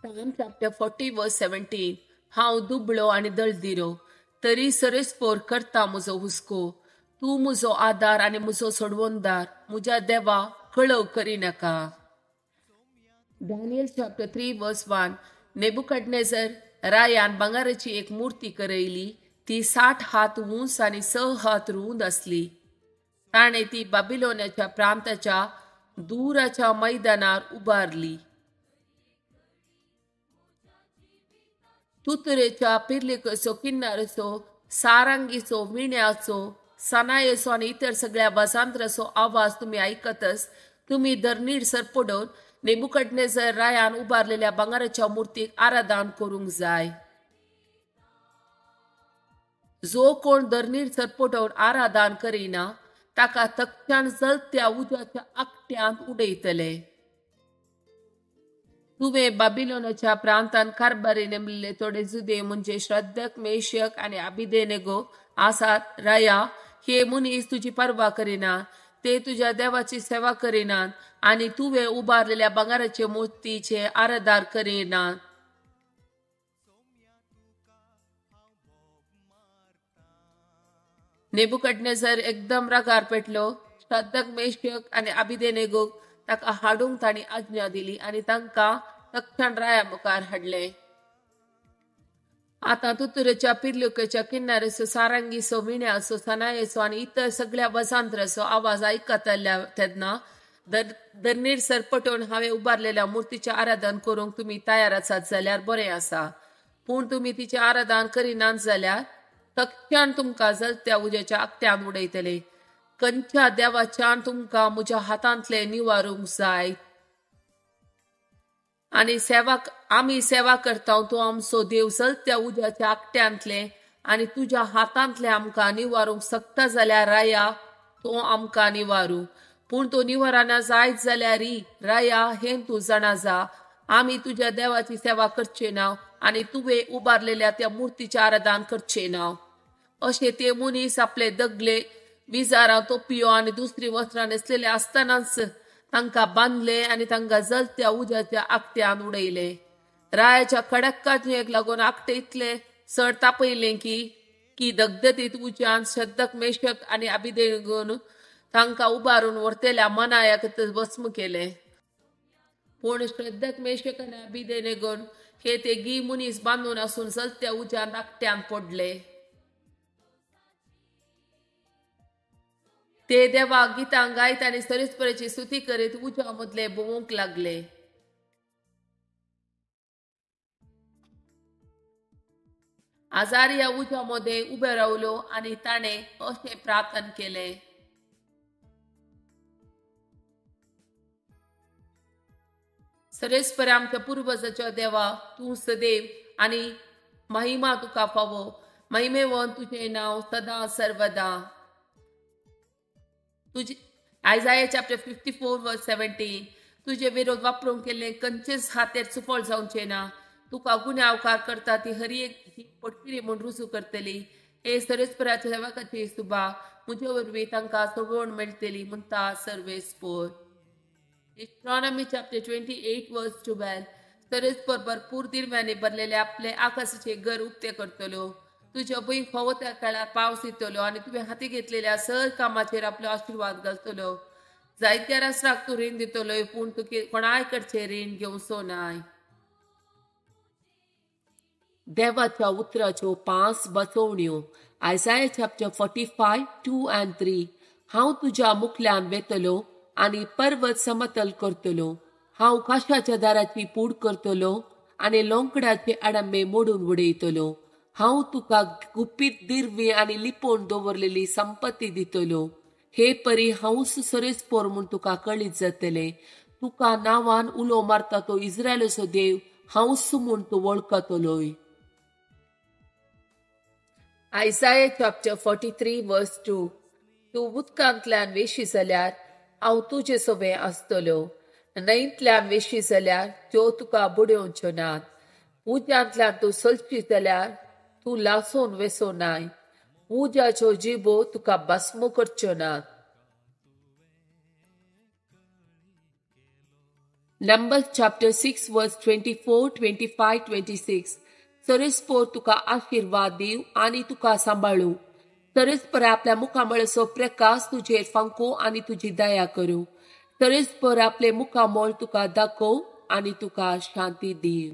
Psalm chapter 40 verse 17. हांव दुबळो आनी दळदिरो, तरी सरेस्पोर करता म्हजो हुस्को. तूं म्हजो आदार आनी म्हजो सोडवणदार, म्हज्या देवा कळव करिनाका. Daniel chapter 3 verse 1. Nebuchadnezzar रायान भांगराची एक मूर्ती करयली. ती 60 हात उंच आनी 6 हात रूंद आसली. ताणें ती बाबिलोनाच्या प्रांताच्या दुराच्या मैदानार उबारली. तुतरेच्या पिर्लिकेचो, किन्नारचो, सारंगीचो, विण्याचो, सनायेचो आनी इतर सगळ्या वाजांत्राचो आवाज तुमी आयकतच तुमी धरणीर सरपडून नेबुकडनेझर रायान उबारलेल्या भांगराच्या मुर्तीक आराधन करूंक जाय. जो कोण धरणीर सरपटोवन आराधन करिना ताका तकट्यान जलत्या उज्याच्या आकट्यांत उडयतले. तुवें बाबिलोनाच्या प्रांतान कारभारी नेमलेले थोडे जुदे म्हणजे श्रद्धक, मेशक आनी अबिदेनेगो आसात. राया, हे मनीस तुजी पर्वा करिना, ते तुज्या देवाची सेवा करिनात आनी तुवें उबारलेल्या भांगराचे मुर्तीचे आराधन करिनात. नेबुकडनेझर एकदम रागार पेटलो. श्रद्धक, मेशक आनी अबिदेनेगो ताका हाडूंक तांणी आज्ञा दिली आनी तांकां तक्षण राया मुखार हाडले. आतां तुतुरेच्या, पिर्लुकेच्या, किन्नारेचो, सारंगीचो, विण्याचो, सनायेचो आनी इतर सगळ्या वजांत्राचो आवाज आयकतल्या तेन्ना धरणीर सरपटोवन हांवें उबारलेल्या मुर्तीचें आराधन करूंक तुमी तयार आसात जाल्यार बरें आसा, पूण तुमी तिचें आराधन करिनात जाल्यार तक्षण तुमकां जलत्या उज्याच्या आकट्यान उडयतले. कंच्या देवाच्यान तुमकां म्हज्या हातांतले निवारूंक जाय आनी सेवा आमी सेवा करता तो आमचो देव जलत्या उज्याच्या आकट्यांतले आनी तुज्या हातांतले आमकां निवारूंक शकता जाल्यार राया तो आमकां निवारू, पूण तो निवाराना जायत जाल्यार राया हें तूं जाणा जा, आमी तुज्या देवाची सेवा करचे ना आनी तुवें उबारलेल्या त्या मुर्तीचें आराधन करचे ना. अशें ते मनीस आपले दगले विजारां, तोपयो आनी दुसरी वस्त्रां न्हेसलेले आसतनाच तांकां बांदले आनी तांकां जलत्या उज्याच्या आकट्यान उडयले. रायाच्या कडक्काचेक लागून आकटे इतले चड तापयलें की दगदगीत उज्यान श्रद्धक, मेशक आनी अबिदेगोन तांकां उबारून व्हरतल्या मनायाक भस्म केले. पूण श्रद्धक, मेशक आनी अबिदेगोन हे ते गी मनीस बांदून आसून जलत्या उज्यान आकट्यान पडले. ते देवाक गितां गायत आनी सरेस्पराची स्तुती करीत उज्या मदले भोंवूंक लागले. आजारिया उज्या मदें उबे रावलो आनी ताणें अशें प्रार्थना केलें. सरेस्पर आमच्या पुर्वजाच्या देवा, तूं सदैव आनी महिमा तुका फावो, महिमेवन तुजें नांव सदां सर्वदा. तुजे आयजाया चॅप्टर 54 वर्स 17. तुजे विरोध वापरूंक केल्ले खंयचेच हातेर सुफळ जावचें ना. तुका गुन्यांवकार करता ती हर एक ही पोटकिरी म्हूण रुजू करतली. हे सरेस्पराच्या सेवकाची सुबा म्हजे वरवीं तांकां सोडवण मेळटली म्हणटा सर्वेस्पोर. Deuteronomy chapter 28 verse 12. सरेस्पोर भरपूर दिरव्यांनी भरलेले आपले आकाशाचे घर उक्ते करतलो. तुज्या भंय फावो त्या काळार पावस दितलो आनी तुवें हाती घेतलेल्या सर कामाचेर आपलो आशिर्वाद घालतलो. जायत्या राष्ट्राक तूं रीण दितलो, पूण तूं कोणाय कडचें रीण घेवचो नाय. देवाच्या उतराच्यो 5 बसवण्यो. आयजाया चॅप्टर 45 2 and 3. हांव तुज्या मुखल्यान वेतलो आनी पर्वत समतल करतलो. हांव काशाच्या दाराची पूड करतलो आनी लोंकडाचे आडंबे मोडून उडयतलो. हांव तुका गुपीत दिरवी आनी लिपोवन दवरलेली संपत्ती दितलो. हे परी हांवूच सरेस्पोर म्हूण तुका कळीत जातलें. तुका नांवान उलो मारता तो इस्रायलाचो देव हांवूच म्हूण तूं वळखतलोय. आयजाया चॅप्टर 43 वर्स 2. तूं उदकांतल्यान वेशी जाल्यार हांव तुजे सोबें आसतलो. न्हंयतल्यान वेशी जाल्यार त्यो तुका बुडोवच्यो नात. उज्यांतल्यान तूं चलची जाल्यार तूं लासून वेसो नाय. उज्याच्यो जिबो तुका भस्म करच्यो नात. Numbers chapter 6 verse 24, 25, 26. सरस्पोर तुका आशिर्वाद दिव आनी तुका सांबाळू. सरस्पर आपल्या मुखामळाचो प्रकाश तुजेर फांको आनी तुजी दया करूं. सरस्पर आपले मुखामळ तुका दाखोव आनी तुका शांती दिव.